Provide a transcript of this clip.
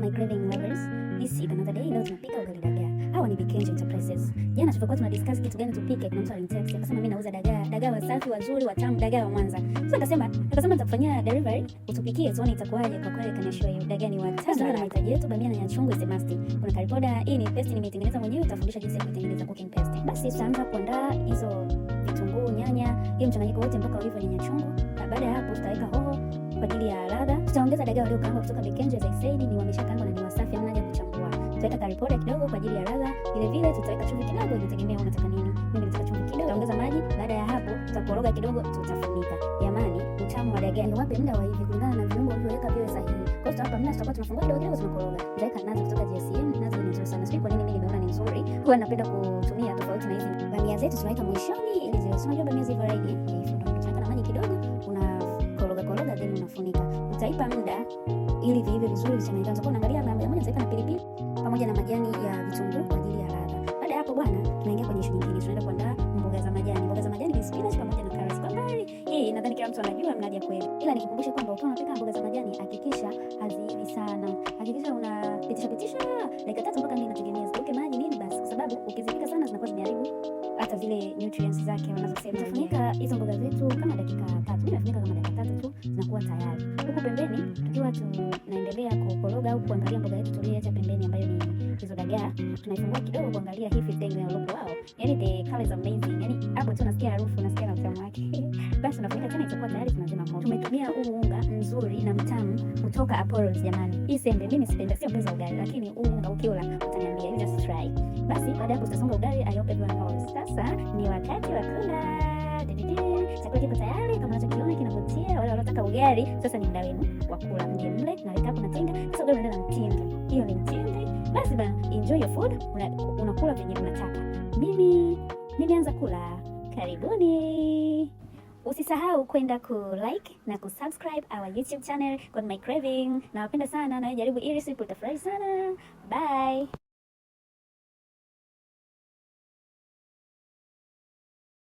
My craving lovers. This is another day. Leo tunapika ugali dagaa. Hawa ni Bikenjo Enterprises. Jana tulipokuwa tuna discuss kitu gani tupike, kuna mtu alinitext akasema, "Mimi nauza dagaa, dagaa wasafi, wazuri, watamu, dagaa wa Mwanza." So nikasema nitakufanyia delivery utupikie tuone itakuwaje. Kwa kweli can assure you dagaa ni watamu. Tunaanza na mahitaji yetu, bamia na nyanya chungu is a must. Kuna curry powder, hii ni paste nimeitengeneza mwenyewe, utafundisha jinsi ya kuitengeneza cooking paste. Basi tutaanza kuandaa hizo vitunguu, nyanya, hiyo mchanganyiko wote mpaka uive nyanya chungu. Na baada ya hapo tutaweka hoho kwa ajili ya ladha. Tutaongeza dagaa waliokaangwa kutoka Bikenjo, as I said, ni wameshakaangwa na ni wasafi, hamna haja kuchambua. Tutaweka curry powder kidogo kwa ajili ya ladha. Vile vile tutaweka chumvi kidogo, inategemea unataka nini. Mimi nataka chumvi kidogo. Tutaongeza maji. Baada ya hapo tutakoroga kidogo, tutafunika. Jamani, utamu wa dagaa ni wape muda wa hivi kulingana na viungo ulivyoweka viwe sahihi. Kwa hiyo tutawapa muda, tutakuwa tunafungua kidogo kidogo, tunakoroga. Tutaweka nazi kutoka GSM. Nazi ni nzuri sana. Sijui kwa nini mimi nimeona ni nzuri. Huwa napenda kutumia tofauti na hizi. Bamia zetu tunaweka mwishoni ili ziwe. Unajua bamia zivyo ready. Hivyo ndio tunaweka na maji kidogo, unakoroga koroga, then unafunika. Utaipa muda ili viive vizuri vichanganyikane. Utakuwa unaangalia na moja, utaweka na pilipili pamoja na majani ya vitunguu kwa ajili ya ladha. Baada ya hapo bwana, tunaingia kwenye issue nyingine. Tunaenda kuandaa mboga za majani. Mboga za majani ni spinach pamoja na carrots. Kwa mbali, hii nadhani kila mtu anajua mnaja kweli. Ila nikukumbushe kwamba ukiwa unapika mboga za majani hakikisha haziivi sana. Hakikisha unapitisha pitisha dakika 3 mpaka 4, inategemea zitoke maji nini basi, kwa sababu ukizipika sana zinakuwa zimeharibu hata zile nutrients zake wanazosema. Tutafunika hizo mboga zetu kama dakika 3. Mimi nafunika kama dakika 3 tu zinakuwa tayari. Huku pembeni tukiwa tunaendelea kukoroga au kuangalia mboga yetu tuliyoacha pembeni ambayo ni hizo dagaa, tunaifungua kidogo kuangalia hii fish tank look, wow. Yani the color is amazing. Yani hapo tu unasikia harufu, unasikia na utamu wake. Basi unafunika tena, itakuwa tayari, tunazima moto. Tumetumia huu unga mzuri na mtamu kutoka Apollos jamani. Hii sembe mimi sipenda, sio mpenzi wa ugali, lakini huu unga ukiula utaniambia, you just try. Basi baada ya hapo tutasonga ugali, I hope everyone knows. Sasa ni wakati wa kula. Chakula kiko tayari kama unachokiona kinavutia. Wale wanaotaka ugali sasa ni muda wenu wa kula, mje mle. Naweka hapo na tinga. Sasa ugali unaenda na mtindi, hiyo ni mtindi. Basi bana, enjoy your food, unakula venye unataka. Mimi nimeanza kula, karibuni. Usisahau kwenda ku like na ku subscribe our YouTube channel Got My Craving. Nawapenda sana, na jaribu hii recipe utafurahi sana. Bye.